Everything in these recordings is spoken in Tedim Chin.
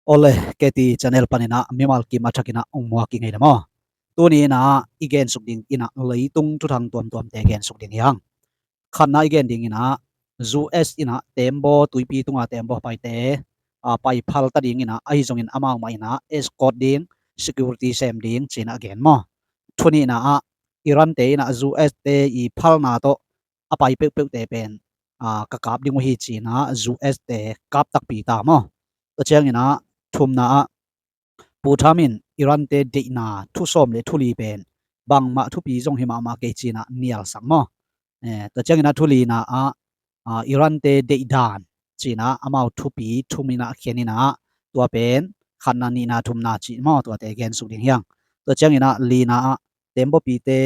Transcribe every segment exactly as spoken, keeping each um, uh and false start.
Awle, K T channel panin ah mimal kim a thakin ah hong muak i ngei le maw? Tuni in ah i gensuk ding in ah leitung thuthang tuamtuamte gensuk ding hi hang. Khatna i gen ding in ah U S in ah tembaw, tuipi tunga tembaw paite a pai phal ta ding in ah, ahi zongin amau mah in ah escort ding, security sem ding ci-in ah a gen maw? Thu nihna ah Iran te in ah U S te i phalna tawh a pai peuhpeuhte pen a ka kap ding uh hi ci-in ah U S te kap takpi ta maw? Tua ciangin ah thumna ah Pu Trump in Iran te deihna thu sawm le thu li pen bangmah thupi zong hi mahmah kei ci-in ah nialsak maw? Eh, tua ciangin ah thu lina ah, ah, Iran te deih dan ci-in ah amau thupi thum in ah khen in ah, tua pen khatna, nihna, thumna cih maw, tuate gensuk ding hi hang. Tua ciangin ah lina ah tembawpite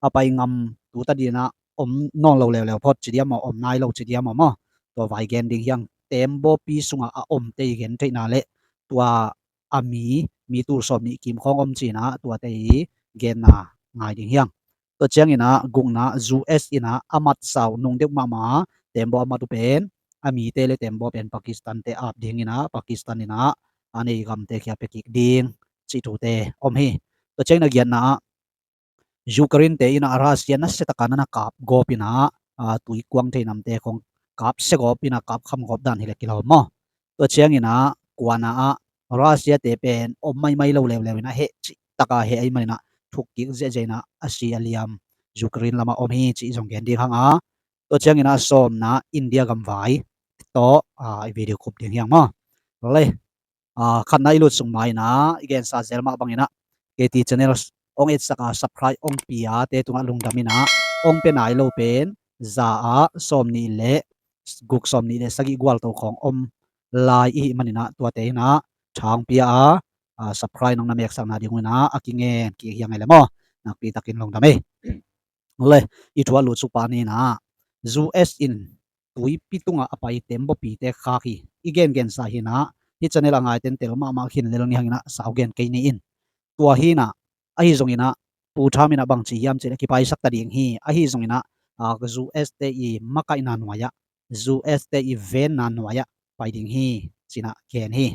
a pai ngam tu ta ding ah om nawn lo leuleu phot ci diam maw, om nai lo ci diam maw maw? Tua vai gen ding hi hang. Tembawpi sungah a omte i gen theihna le tua a mi, mi tul sawm nih kim khawng om ci-in ah tuate i genna ngai ding hi hang. Tua ciangin ah gukna, U S in ah a mat sau nung deuh mahmah tembaw a mat uh pen a mite le tembaw pen Pakistan te ap ding in ah Pakistan in ah a nei gamte khia pia kik ding cih thute om hi. Tua ciangin ah giatna ah Ukraine te in ah Russia nasia taka na na kap gawp in ah, ah, tuikuang thei namte khong kap sia gawp in ah kap kham gawp dan hi le kilawm maw? Tua ciangin ah kuana ah Russia te pen om maimai lo leuleu in ah heh cih taka heh ahih manin ah thuk kik ziahziah in ah a si a liam Ukraine lamah om hi cih zong gen ding hang a. Tua ciangin ah sawmna India gamvai tawh, ah, i video kup ding hi hang maw? Le, ah, khatna i lut sung ma-in ah i gensa zel mah bangin ah K T channel hong etsak a subscribe hong pia te tungah lungdam in ah, hong pia nai lo pen za ah sawm nih le guk, sawm nih le sagih gualto khawng om lai i hih manin ah tuate in ah thang pia a, ah, subscribe nong na meksakna ding un ah a kingen kik hi hang ei le maw? Nakpi takin lungdam ei. Le, i thu a lutsuk pah ni in ah U S in tuipi tungah a pai tembawpite khak hi. I gengensa hi in ah hih channel a ngaiten tel mahmah khin lel ni hang in ah sau gen kei ni in. Tua hi in ah, ahi zongin ah Pu Trump in ah bangci hiam cih leh kipaisak ta ding hi. Ahi zongin ah, ah, U S te i makaihna nuai ah, U S te i venna nuai ah pai ding hi ci-in ah gen hi.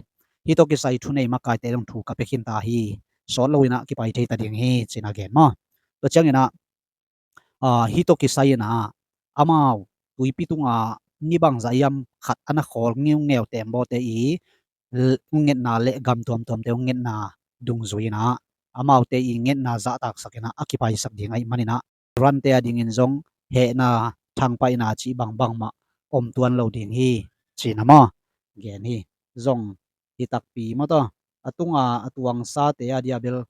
Hih tawh kisai thunei makaite zong thu ka pia khin ta hi. Sawt lo in ah kipai thei ta ding hi ci-in ah gen maw? Tua ciangin ah, ah, hih tawh kisai in ah amau tuipi tungah ni bangzah hiam khat a na khawl ngeungeu tembawte i l-, ngetna le gam tuamtuamte ngetna dungzui in ah amaute i ngetna zahtaksak in ah a kipaisak ding ahih manin ah Iran te a dingin zong hehna, thangpaihna cih bangbang mah om tuan lo ding hi ci-in ah maw? Gen hi. Zong hi takpi maw taw. A tunga a tuangsate a dia bel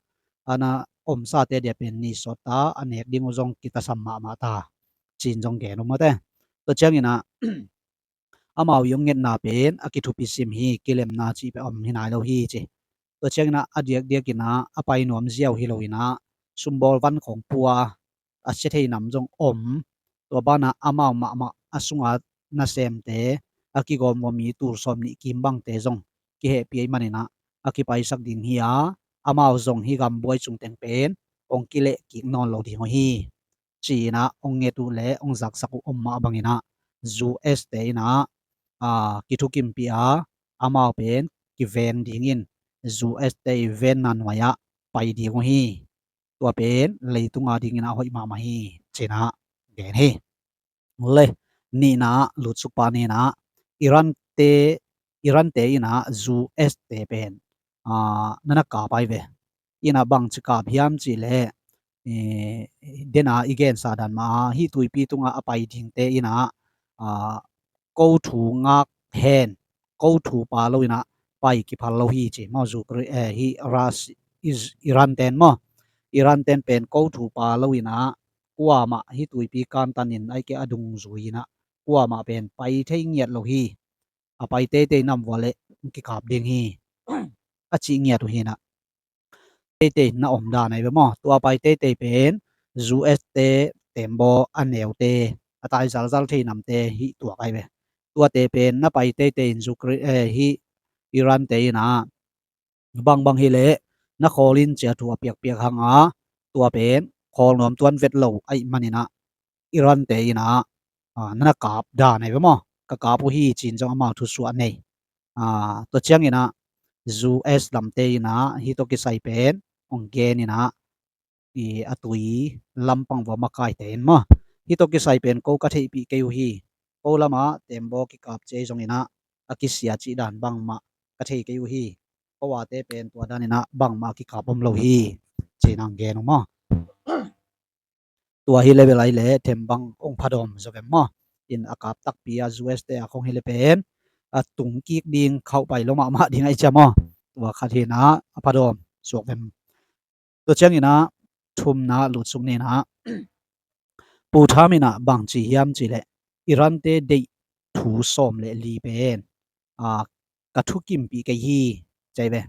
a na omsate a dia pen ni sawt ta, a nek ding uh zong kitasam mahmah ta ci-in zong gen uh maw te. Tua ciangin ah amau i hong ngetna pen a kithupi sim hi, kilemna cih pen om hi nai lo hi ci. Tua ciangin ah a diakdiakin ah a pai nuam ziau hi lo in ah sumbawl van khawng pua a sia thei nam zong om. Tua banah amau mahmah a sunga nasemte a kigawmgawm mi tul sawm nih kim bangte zong kihehpih ahih manin ah a kipaisak ding hi a, amau zong hih gambuai sung teng pen hong kileh kik nawn lo ding uh hi ci-in ah hong nget uh le hong zaksak uh om mah bangin ah U S te in ah, ah, kithukimpih a, amau pen kiveng dingin U S te i venna nuai ah pai ding uh hi. Tua pen leitung a dingin ah hoih mahmah hi ci-in ah gen hi. Le, nihna ah lutsuk pah ni in ah Iran te, Iran te in ah U S te pen, ah, na na kap ai ve. In ah bangci kap hiam cih leh, eh, den a i gensa dan mah a hih tuipi tungah a pai dingte in ah, ah, ko thu ngak hen, ko thu pha lo in ah pai kiphal lo hi ci maw? Ukra-, eh, hih Ras-, Is-, Iran ten maw? Iran ten pen ko thu pha lo in ah kuamah hih tuipi kantanin ahih kei a dungzui in ah kuamah pen pai thei ngiat lo hi. A pai teitei nam vua leh kikap ding hi. A cih ngiat uh hi in ah. Teitei na om dan ahi ve maw? Tua pai teitei pen U S te tembaw a neute, a tai zalzal thei namte hih tuak ahi ve. Tuate pen na pai teitei in Ukra-, eh, hih Iran te in ah bangbang hi leh na khawl in ci-a thu a piakpiak hang a, tua pen khawl nuam tuan vet lo ahih manin ah Iran te in ah, ah, na na kap dan ahi ve maw? Ka kap uh hi ci-in zong amau thusuah nei. Ah, tua ciangin ah U S lamte in ah hih tawh kisai pen hong gen in ah, i a tui lampang vua makaite in maw, hih tawh kisai pen ko ka theihpih kei uh hi. Ko lamah tembaw kikap cia zong in ah a kisia cih dan bangmah ka thei kei uh hi. Ko ate pen tua dan in ah bangmah a kikap om lo hi, ci-in hong gen uh maw. Tua hi le bel ai le thembang hong phadawm zaw vem maw. In a kap takpi a U S te a khong hi le pen a tung kik ding khauh pai lo mahmah ding ai cia maw. Tua khat hi in ah a phadawm suak vem. Tua ciangin ah thumna lut suk ni in ah Pu Tham in ah bang ci hiam cih leh Iran te deih thu sawm le li pen a ka thukimpih kei hi, ci ve.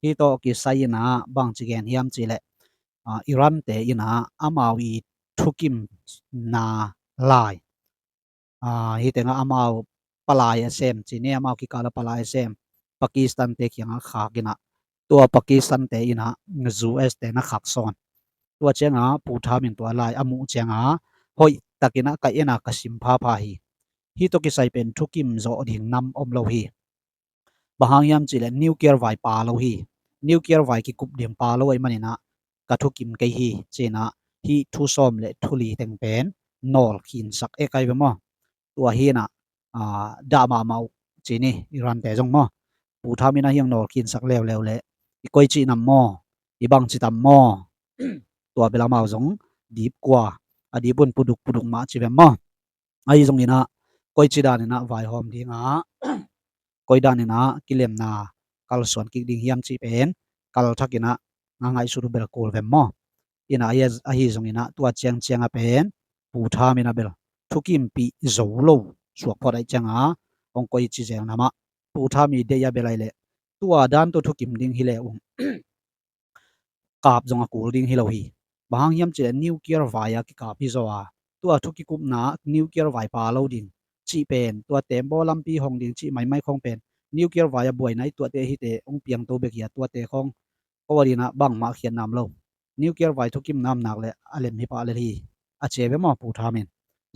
Hih tawh kisai in ah bang ci gen hiam cih leh a Iran te in ah amau i thukimna lai, a hih tengah amau palai a sem ci ni, amau kikal a palai a sem Pakistan te kiangah khak in ah tua Pakistan te in ah U S te na khak sawn. Tua ciangah Pu Tham in tua lai a muh ciangah hoih takin ah ka en a ka sim phapha hi. Hih tawh kisai pen thukim zawh ding nam om lo hi. Bang hang hiam cih leh nuclear vai pa lo hi. Nuclear vai kikup ding pa lo ahih manin ah ka thukim kei hi, ci-in ah hih thu sawm le thu li teng pen nawl khinsak ek ai ve maw. Tua hi in ah dah mahmah uh ci ni, Iran te zong maw. Pu Tham in ah hiang nawl khinsak leuleu leh i koi cih nam maw, i bang ci tam maw. Tua bel amau zong dip kua a dip un puduk puduk mah ci vem maw. Ahi zongin ah koi ci dan in ah vaihawm ding ah koi dan in ah kilemna kalsuan kik ding hiam cih pen kal thak in ah a ngaihsut uh bel kul vem maw. In ah ahi zongin ah tua ciang ciangah pen Pu Tham in ah bel thukimpih zo lo suak phot ahih ciangah hong koi ci zel namah Pu Tham i deih a bel ai leh tua dan tawh thukim ding hi le ung kap zong a kul ding hi lo hi. Bang hang hiam cih leh nuclear vai a kikap hi zaw a, tua thu kikupna nuclear vai pa lo ding cih pen, tua tembaw lampi hong ding cih maimai khong pen nuclear vai a buaina i tuahte hite hong piangto bek hi a, tuate khong ko a din ah bangmah khiat nam lo. Nuclear vai thukim nam nak le a lem hi pah lel hi, a ci ve maw Pu Tham in.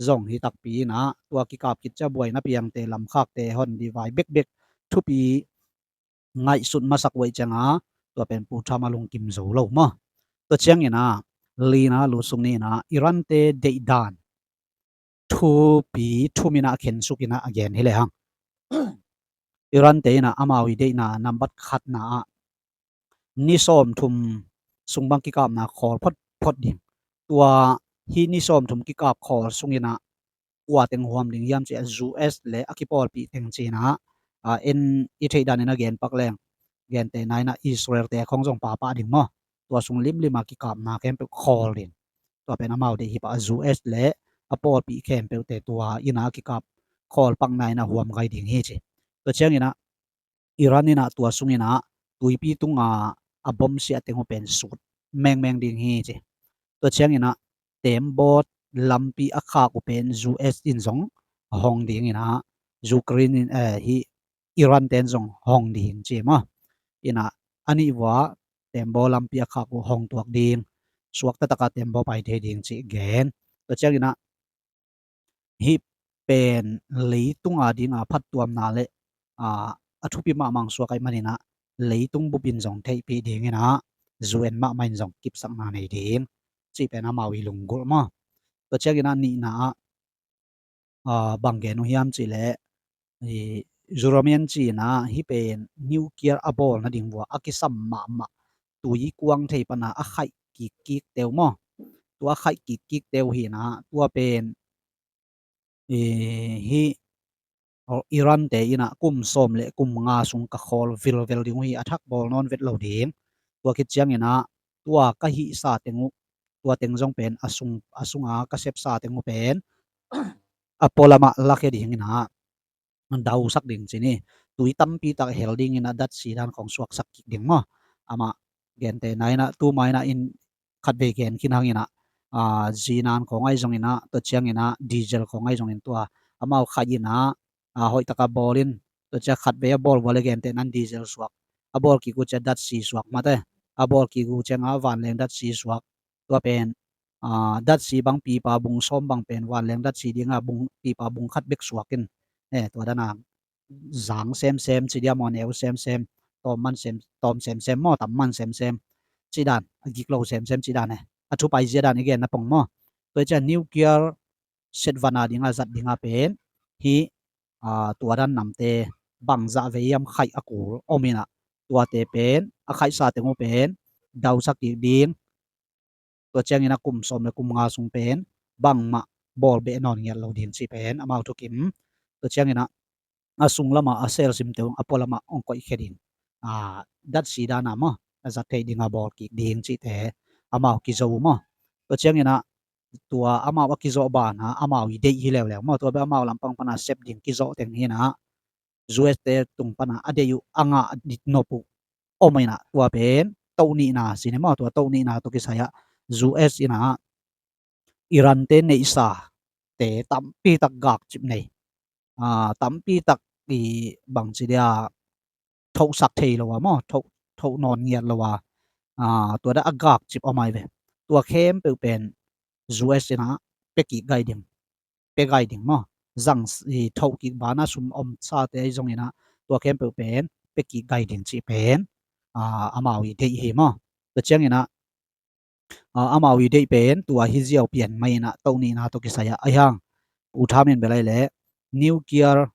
Zong hi takpi in ah tua kikap khit cia buaina piangte, lamkhakte hon dih vai bekbek thupi ngaihsut masak uh ahih ciangah tua pen Pu Tham a lungkim zo lo maw. Tua ciangin ah lina lut suk ni in ah Iran te deih dan thupi thum in ah a khensuk in ah a gen hi le hang. Iran te in ah amau i deihna nambat khatna ah ni sawmthum sung bang kikapna khawl phot phot ding. Tua hih ni sawmthum kikap khawl sungin ah kua teng huam ding hiam cih a, U S le a kipawlpih teng ci-in ah, a, en i theih danin a gen pak leng, gentehna in ah Israel te khong zong papah ding maw. Tua sung limlim a kikapna khempeuh khawl ding. Tua pen amau deih hi pah a, U S le a pawlpih khempeuhte tua in ah a kikap khawl pakna in ah huam gai ding hi ci. Tua ciangin ah Iran in ah tua sungin ah tuipi tunga a bom siah teng uh pen sut mengmeng ding hi ci. Tua ciangin ah tembaw lampi a khak uh pen U S in zong hong ding in ah Ukraine in, eh, hi Iran ten zong hong ding ci maw. In ah a nih vua tembaw lampi a khak uh hong tuak ding, suak taktak a tembaw pai thei ding ci gen. Tua ciangin ah hih pen leitung a dinga phattuamna le, a, a thupi mahmah suak ahih manin ah leitung bup in zong theihpih dingin ah U N mahmah in zong kipsakna nei ding cih pen amau i lunggulh maw. Tua ciangin ah nihna ah, a, bang gen uh hiam cih leh, i, uranium ci-in ah hih pen nuclear a bawl nading vua a kisam mahmah tui kuang thei pana a khaih kikkik teu maw. Tua a khaih kikkik teu hi in ah tua pen, i, hih Iran te in ah kum sawm le kum nga sung ka khawl vilvel ding uh hi, a thak bawl nawn vet lo ding. Tua khit ciangin ah tua ka hihsa teng uh, tua teng zong pen a sung, a sunga ka sepsa teng uh pen a pualamah lakhia dingin ah dausak ding ci ni. Tui tampi tak hel dingin ah datsi dan khong suaksak kik ding maw. Amah gentehna in ah tuma in ah in khatvei gen khin hangin ah, a, zinan khong ahi zongin ah, tua ciangin ah diesel khong ahi zongin tua amau khaih in ah, a, hoih taka bawl in, tua cia khatvei a bawl vua le gentehna in diesel suak, a bawl kik uh cia datsi suak mate, a bawl kik uh ciangah vanleng datsi suak. Tua pen, a, datsi bang pipa bung sawm bang pen vanleng datsi dinga bung, pipa bung khat bek suak in, eh, tua dana zang semsem ci dia maw, neu semsem, tawm man sem, tawm semsem maw, tam man semsem cih dan, a gik lo semsem cih dan e. A thu paizia dan i gen na pong maw. Tua ciang nuclear set van a dinga zat dinga pen hih, aa, tua dan namte bangzah vei hiam khaih a kul om inah, tuate pen a khaihsa teng uh pen dausak kik ding. Tua ciangin a kum sawm le kum nga sung pen bangmah bawl beh nawn ngiat lo ding cih pen amau thukim. Tua ciangin a, a sung lamah a sel simte uh a pualamah hong koihkhia ding, a, datsi dana maw, a zat theih dinga bawl kik ding cihte amau kizo uh maw. Tua ciangin a, tua amau a kizawh bana amau i deih hi leuleu maw. Tua beh amau lampang pana sep ding kizawh teng hi inah, U S te tung pana a deih uh a ngah dit nop uh om inah, tua pen toh nihna si ne maw. Tua toh nihna tawh kisai ah U S inah Iran te neihsa te tampi tak gakcip nei, a, tampi tak i bangci dia thohsak thei lo a maw, thoh, thoh nawn ngiat lo a, a, tua dah a gakcip a mai ve. Tua khempeuh pen U S inah pia kik gai ding, pia gai ding maw. Zang i thoh kik bana sum om sate ahi zong inah tua khempeuh pen pia kik gai ding cih pen, a, amau i deih hi maw. Tua ciang inah, a, amau i deih pen tua hi ziau pian mai inah toh nihna tawh kisai ah ahi hang. Pu Tham in bel ai leh nuclear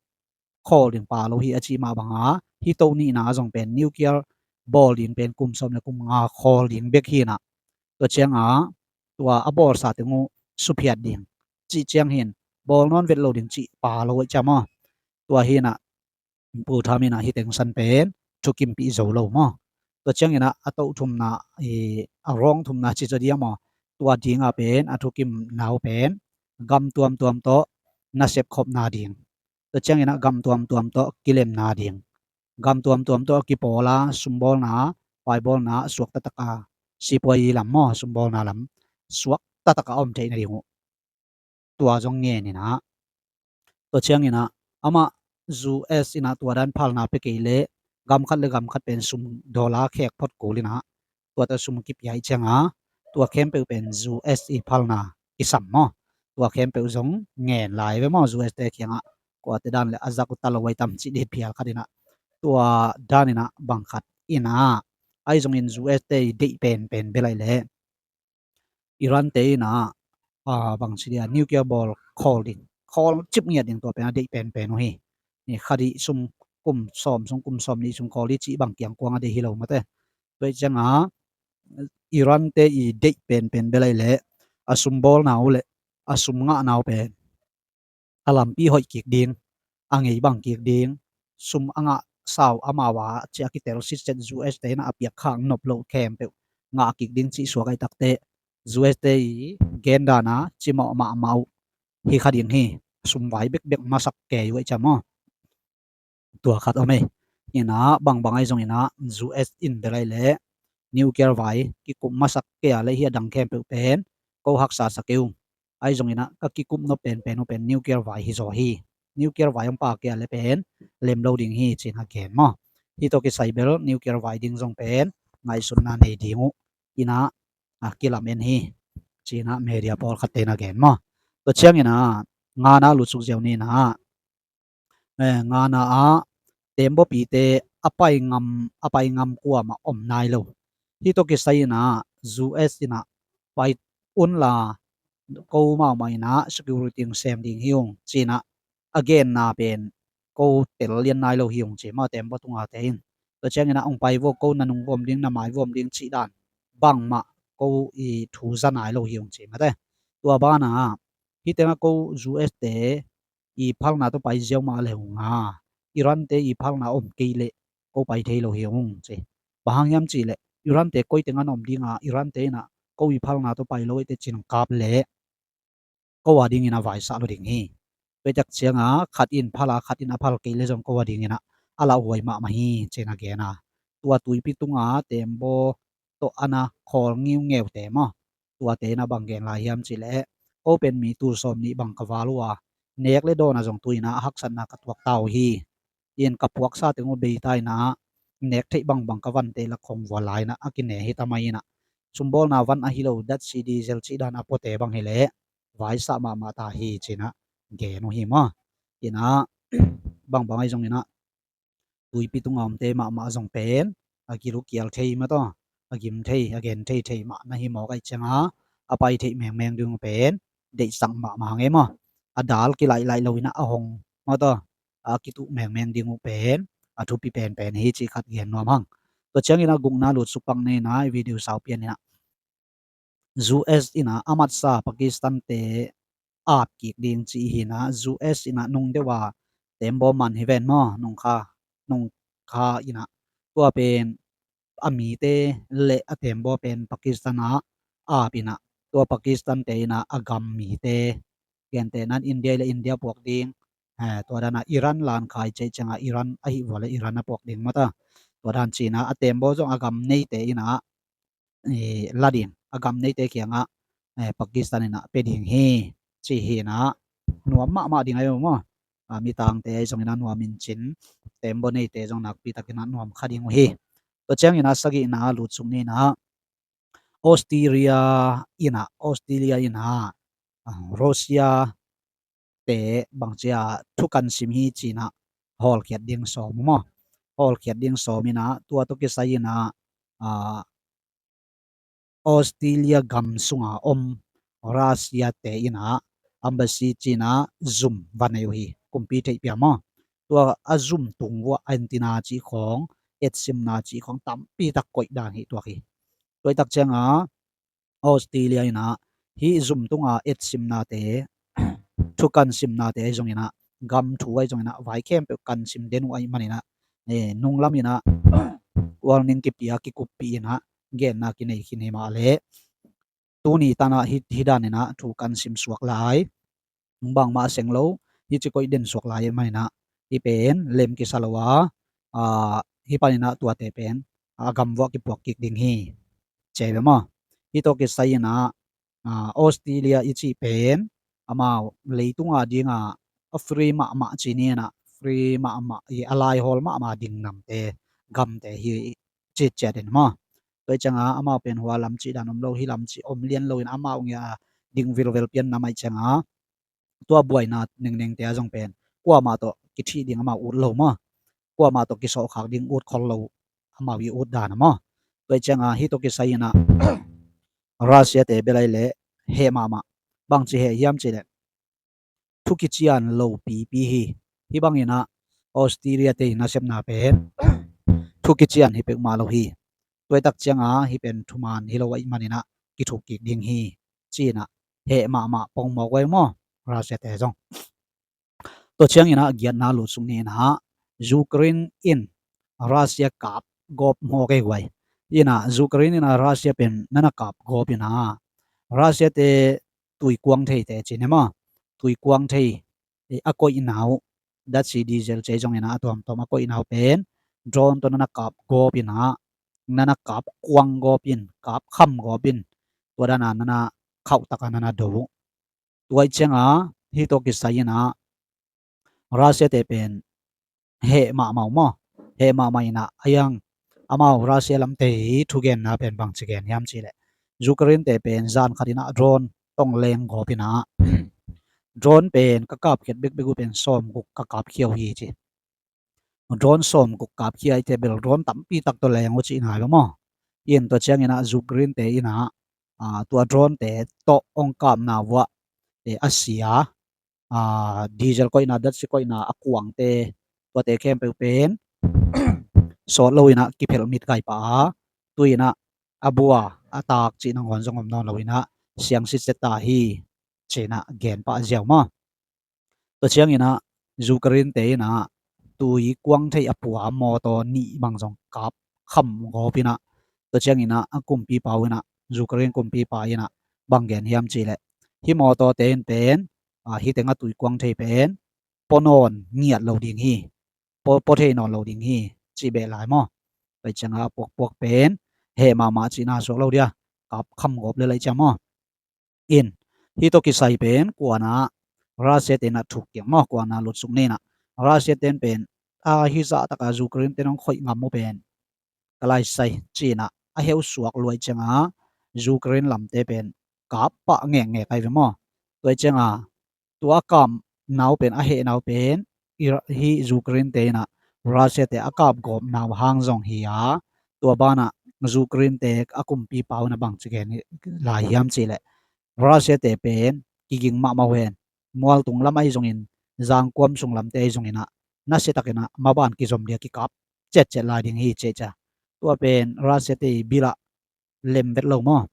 khawl ding pha lo hi a cih mah banga, hih toh nihna zong pen nuclear bawl ding pen kum sawm le kum nga khawl ding bek hi inah. Tua cianga tua a bawlsa teng uh suphiat ding cih ciang hin, bawl nawn vet lo ding cih pha lo ahi ciang maw. Tua hi inah Pu Tham inah hih teng san pen thukimpih zo lo maw. Tua ciang inah a toh thumna, i, a wrong thumna ci zaw dia maw. Tua dinga pen a thukim nau pen gam tuamtuam tawh nasep khopna ding. Tua ciang inah gam tuamtuam tawh kilemna ding. Gam tuamtuam tawh kipawla sumbawlna, paibawlna suak taktak a, sipuai lam maw, sumbawlna lam suak taktak a om theih nading uh. Tua zong ngen inah. Tua ciang inah amah U S inah tua dan phalna pia kei leh gam khat le gam khat pen sum dollar khek phot kul inah, tua tawh sum kipia ih cianga tua khempeuh pen U S i phalna kisam maw. Tua khempeuh zong ngen lai ve maw, U S te kiangah. Kuate dan le a zak uh ta lo ai tam cih dit phial khat inah. Tua dan inah bang khat inah, ahi zongin U S te i deih penpen bel ai leh Iran te inah, a, bangci dia nuclear bawl khawl ding, khawl cip ngiat ding tua pen a deih penpen uh hi. Ni kha dih sung kum sawm sung kum sawm nih sung khawl dih cih bang kiang kuang a deih hi lo mate. Tua ih cianga Iran te i deih penpen bel ai leh a sum bawlna uh le a sum ngahna uh pen a lampi hoih kik ding, a ngei bang kik ding, sum a ngah sau amau a ci a kitel sitset U S te inah a piak khak nop loh khempeuh ngah kik ding cih suak ai takte U S te i gen dana cimawh mahmah uh hi kha ding hi. Sum vai bekbek masak kei uh ahi ciang maw. Tua khat om ei. Inah bangbang ahi zong inah U S in bel ai leh nuclear vai kikup masak kei a leh hih a dang khempeuh pen ko haksa sa kei ung. Ahi zong inah ka kikup nop penpen uh pen nuclear vai hi zaw hi. Nuclear vai hong pha kei a leh pen lem lo ding hi ci-in a gen maw. Hih tawh kisai bel nuclear vai ding zong pen ngaihsutna nei ding uh inah, a, kilamen hi ci-in ah media pawlkhatte in a gen maw. Tua ciang inah ngana lutsuk ziau ni inah, eh, ngana ah tembaw pite a pai ngam, a pai ngam kuamah om nai lo. Hih tawh kisai inah U S inah pai unla ko mahmah inah security hong sem ding hi ung ci-in ah a genna pen ko tel lian nai lo hi ung ci maw, tembaw tunga te in. Tua ciang inah hong pai vua, ko na nung vuam ding, na mai vuam ding cih dan bangmah ko i thu za nai lo hi ung ci mate. Tua banah hih tengah ko U S te i phalna tawh pai ziau mah le hong a, Iran te i phalna om kei leh ko pai thei lo hi ung ci. Bang hang hiam cih leh Iran te koi tengah na om ding a, Iran te inah ko i phalna tawh pai lo ite cin kap leh ko a dingin a vaisah lo ding hi. Tua tak cianga khat in phal a, khat in a phal kei leh zong ko a dingin ah a lauhuai mahmah hi ci-in a gen a. Tua tuipi tunga tembaw tawh a na khawl ngiungeute maw, tuate in a bang gen lai hiam cih leh, ko pen mi tul sawm nih bang ka val uh a, nek le dawn a zong tu-in ah a haksatna ka tuak ta uh hi. In ka puaksa teng uh bei ta in ah nek theih bangbang ka vante lak khong vua lai in ah a kine hi ta mai in ah, sumbawlna van ahi lo datsi diesel cih dan a puate bang hi leh vaisah mahmah ta hi ci-in ah gen uh hi maw. In ah bangbang ahi zongin ah tuipi tunga omte mahmah zong pen a gil uh kial thei mataw, a gim thei, a gen thei thei mah na hi mawk ahih cianga a pai theih mengmeng ding uh pen deihsak mahmah hang e maw. A dal kilaih laih lo inah a hong mataw, a kituh mengmeng ding uh pen a thupi penpen hi cih khat gen nuam hang. Tua ciangin a gukna lutsuk pak ni inah i video sau pian inah U S inah a matsa Pakistan te ap kik ding ci hi inah U S inah nung deuh a tembaw man hi ven maw, nung kha, nung kha inah tua pen a mite le a tembaw pen Pakistan ah ap inah tua Pakistan te inah a gam mite, gentehna in India le India puak ding, eh, tua dan a Iran lan khai cei cianga Iran ahi vua le Iran a puak ding mataw. Tua dan ci inah a tembaw zong a gam neite inah la ding, a gam neite kiangah Pakistan inah pia ding hi ci hi inah nuam mahmah ding ahi maw. Mitangte ahi zong inah nuam in cin, tembaw neite zong nakpi tak inah nuam kha ding uh hi. Tua ciang inah sagihna lutsuk ni inah Australia inah, Australia inah Russia te bangcia thu kan sim hi ci inah hawlkhiat ding sawm maw. Hawlkhiat ding sawm inah tua tawh kisai inah Australia gam sunga om Russia te inah embassy ci inah zum va nei uh hi, kumpi theihpia maw. Tua a zum tung vuah antenna cih khawng, etsimna cih khawng tampi tak koih dan hi tuak hi. Tua i tak cianga Australia inah hih zum tunga etsimnate, thu kan simnate ahi zong inah, gam thu ahi zong inah vai khempeuh kan sim den uh ahih man inah nunglam inah warning kipia kikuppih inah genna kinei khin hi mah leh tuni tanah hih dan inah thu kan sim suak lai bangmah a seng lo, hih ci koih den suak lai ahih man inah hih pen lem kisa lo a, hih pan inah tuate pen a gam vuah kipuak kik ding hi. Cei ve maw. Hih tawh kisai inah Australia i cih pen amau leitunga dinga a free mahmah ci ni inah, free mahmah i a laihawl mahmah ding namte, gamte hi citciat in maw. Tua i cianga amau pen hua lam cih dan om lo, hih lam cih om lian lo in amau ngia ding vilvel pian nam ahih cianga tua buaina nengnengte a zong pen kuamah tawh kithih ding amau ut lo maw. Kuamah tawh kisawhkhak ding ut khol lo amau i ut dan a maw. Tua i cianga hih tawh kisai inah Russia te bel ahih leh heh mahmah. Bangci heh hiam cih leh thu kician lo pipi hi. Hih bang inah Australia te i nasepna pen thu kician hi peuhmah lo hi. Tua i tak cianga hih pen thuman hi lo ahih man inah kithuk kik ding hi ci inah heh mahmah pongmawk uh ahi maw, Russia te zong. Tua ciang inah giatna lutsuk ni inah Ukraine in Russia kap gawp mawk ei guai. Inah Ukraine inah Russia pen nana kap gawp inah Russia te tuikuang theite ci ni maw, tuikuang thei a koihna uh, datsi diesel cei zong inah a tuamtuam a koihna uh pen drone tawh nana kap gawp inah, nana kap kuang gawp in, kap kham gawp in, tua dana nana khauh taka nana do uh. Tua i cianga hih tawh kisai inah Russia te pen heh mahmah uh maw. Heh mahmah inah a hiang amau Russia lamte hi thugenna pen bangci gen hiam cih leh Ukraine te pen zan khat inah drone tong leng gawp inah drone pen ka kapkhiat bekbek uh pen sawmguk ka kapkhia uh hi ci. Drone sawmguk kapkhia i te bel drone tampi tak tawh leng uh cihna hi lo maw. In tua ciang inah Ukraine te inah tua drone te tawh hong kapna vuah a sia, diesel koihna, datsi koihna a kuangte, tuate khempeuh pen sawt lo inah kiphelh mit kai pah a, tu inah a bua a tak cih nangawn zong om nawn lo inah siangsit zeta hi ci inah gen pah ziau maw. Tua ciang inah Ukraine te inah tuikuang thei a pua mawtaw nih bang zong kap kham gawp inah, tua ciang inah a kumpipa uh inah, Ukraine kumpipa inah bang gen hiam cih leh hih mawtawte in pen hih tengah tuikuang thei pen pua nawn ngiat lo ding hi, pua thei nawn lo ding hi cih beh lai maw. Tua i cianga a puakpuak pen heh mahmah cihna suak lo dia, kap kham gawp le lai ciang maw. In hih tawh kisai pen kuana Russia te inah thuk kiang maw, kuana lutsuk ni inah Russia ten pen a hih zah taka Ukraine ten hong khoih ngam uh pen ka laisai ci inah a heu suak luai cianga Ukraine lamte pen kap pah ngekngek ai ve maw. Tua i cianga tua a kapna uh pen, a hehna uh pen hih Ukraine te inah Russia te a kapgawpna uh hang zong hi a, tua banah Ukraine te a kumpipa un a bangci gen lai hiam cihleh, Russia te pen kiging mahmah uh hen, mualtung lam ahi zongin, zangkuam sung lamte ahi zongin ah, nasia takin ah maban kizom dia kikap cetcet lai ding hi ci a. Tua pen Russia te bilah lem vet lo maw?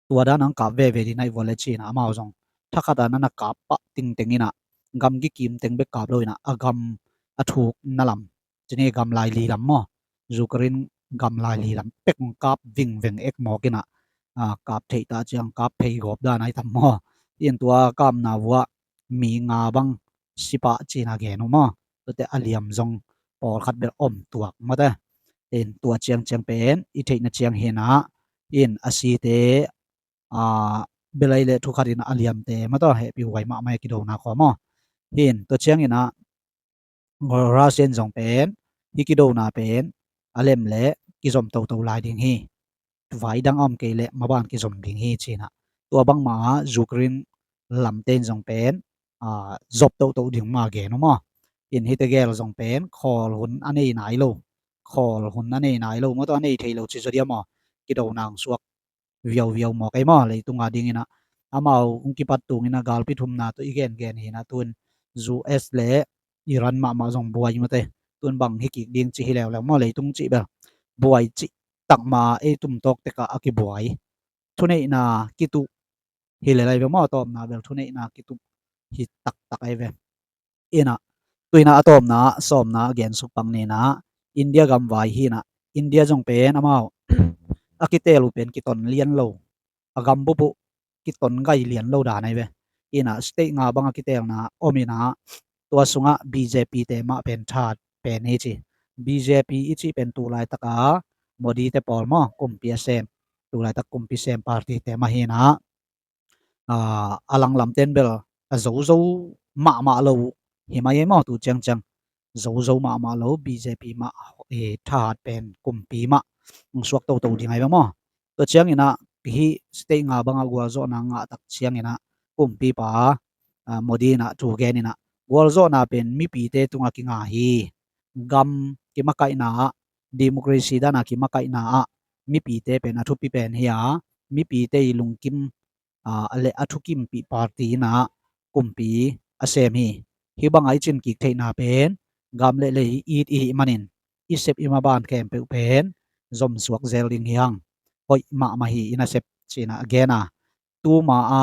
Tua dan ang kap veve ding nai vua le cin ah, amau zong thakhat a na na kap pah tingteng in ah, gam kikim teng bek kap lo in ah, a gam a thuk na lam, cini gam lai li lam maw, Ukraine gam lai li lam pek kap vingveng ek mawk in ah, kap theih ta ciang kap phei gawp dan ai tam maw? In tua kapna vuah mi nga bang sipah cina gen uh maw? Tuate a liam zong pawlkhat bel om tuak mawte. In tua ciangciang pen i theihna ciang hinah, in a site, a, belai le thukhat in a liamte mataw hehpih huai mahmah a kidona khua maw? In tua ciangin ah Russia in zong pen hih kidona pen a lem le kizom toto lai ding hi. Vai dang a om kei le maban kizom ding hi cinah, tua bangmah a Ukraine lamte in zong pen, a, zop toto ding ma gen uh maw? In hihte gel zong pen khawl hun a nei nai lo, khawl hun a nei nai lo maw, tua a nei thei lo ci zaw dia maw? Kidona ang suak viauviau mawk ei maw? Leitung a dingin ah amau hong kipat tungin ah galpi thumna tawh i gengen hinah, tun U S le Iran mahmah zong buai mawte. Tun bang hi kik ding ci hi leuleu maw? Leitung cih bel buai cih takma ei tumtawk tekah a kibuai. Thuneihna kituh hi lelai ve maw? A tawpna bel thuneihna kituh hi taktak ei ve. Inah, tuinah a tawpna, sawmna a gensuk pang ninah, India gam vai hinah, India zong pen amau a kitel uh pen kiton lian lo, a gam bup uh kiton gai lian lo dan ai ve. Inah state nga bang a kitelna om inah, tua sungah B J P te mah pen thahat pen hi ci. B J P i cih pen tu laitaka Modi te pawl maw, kumpi a sem, tu laitak kumpi sem party te mah hinah, a, a langlamten bel a zozo mahmah lo hi mai ei maw? Tu ciangciang zozo mahmah lo, B J P mah, e, thahat pen kumpi mah hong suak toto ding ai ve maw? Tua cianginah hih state nga bangah gualzawhna ngahtak cianginah kumpipa, a, Modi inah thu geninah gualzawhna pen mipite tungah kinga hi. Gam kimakaihna ah, democracy dana kimakaihna ah mipite pen a thupi pen hi a, mipite i lungkim, a, le a thukimpih party inah kumpi a sem hi. Hih bangah i cin kik theihna pen gam le lei i it i hih manin i sep i maban khempeuh pen zomsuak zel ding hi hang. Hoih mahmah hi i nasep cinah a gen a, tuma a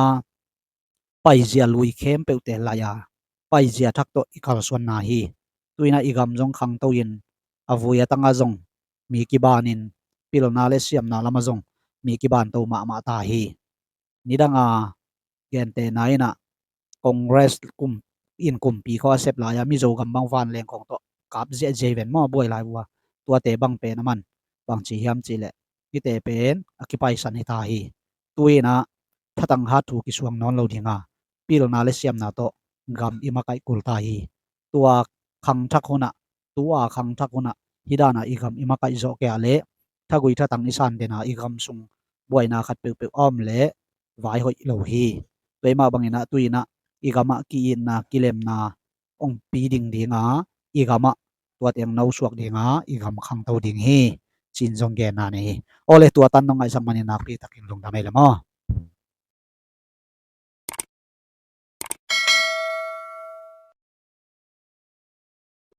paizia lui khempeuhte lai a, paizia thak tawh i kalsuanna hi. Tuinah i gam zong khangto in a vui a tangah zong mi kibanin, pilna le siamna lamah zong mi kibanto mahmah ta hi. Nidanga gentehna inah Congress kum, in kumpi khawh a sep lai-a Mizo gam bang vanleng khawng tawh kap ziahziah hi ven maw, buai lai vua. Tuate bang pen a man bangci hiam cihleh, hihte pen a kipaisan hi ta hi. Tuinah thatang hat thu kisuang nawn lo dinga, pilna le siamna tawh gam i makaih kul ta hi. Tua khangthak hunah, tua khangthak hunah hih dana i gam i makaih zawh kei a leh thagui thatang i san dena i gam sung buaina khat peuhpeuh a om leh vai hoih lo hi. Tua i mah banginah tuinah i gamah ki-itna kilemna hong pi ding dinga, i gamah tuate hong nosuak dinga i gam khangto ding hi. Cin zong genna nei hi. Awle tua tan nong ngaihsak manin nakpi takin lungdam ei le maw?